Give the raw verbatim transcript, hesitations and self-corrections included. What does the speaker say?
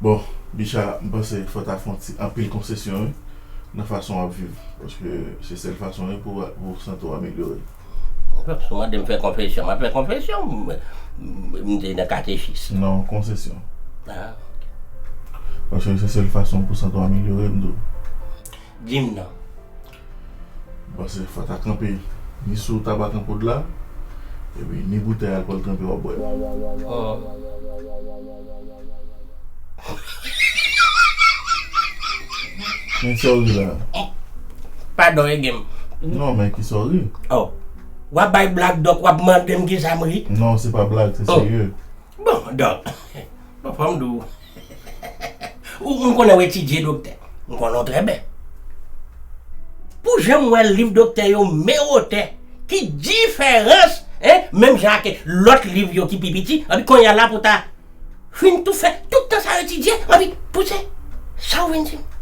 Bon, Bicha, m panse fò ta fè yon ti anpil konsesyon, wi, nan fason w ap viv. Paske se sèl fason, wi, pou, pou sante w amelyore. Si w mande m fè konfesyon, m ap fè konfesyon. M, m, m te nan katechis. Non, konsesyon. Ah, ok. Paske se sèl fason pou sante w amelyore, m di w. Di m non. M panse fò ta kanpe ni sou tabak an poud la, epi ni boutèy alkòl tranpe w ap bwè. Oh. Men sa w ri la. Padon, e gen m. Non, men ki sa w ri? Oh. W ap bay blag, dòk, w ap mande m ki sa m ri. Non, se pa blag, se Oh. Serye. Bon, dòk. Bon, fò m di w. Ou, m konnen w etidye, doktè. M konnen w trè byen. Pou jan m wè liv doktè yo men wotè, ki diferans, hein, menm jan ak lòt liv yo ki pi piti, anpi kounye a la pou ta fin tou fè tout tan sa w etidye, anpi pou se sa w vin di m.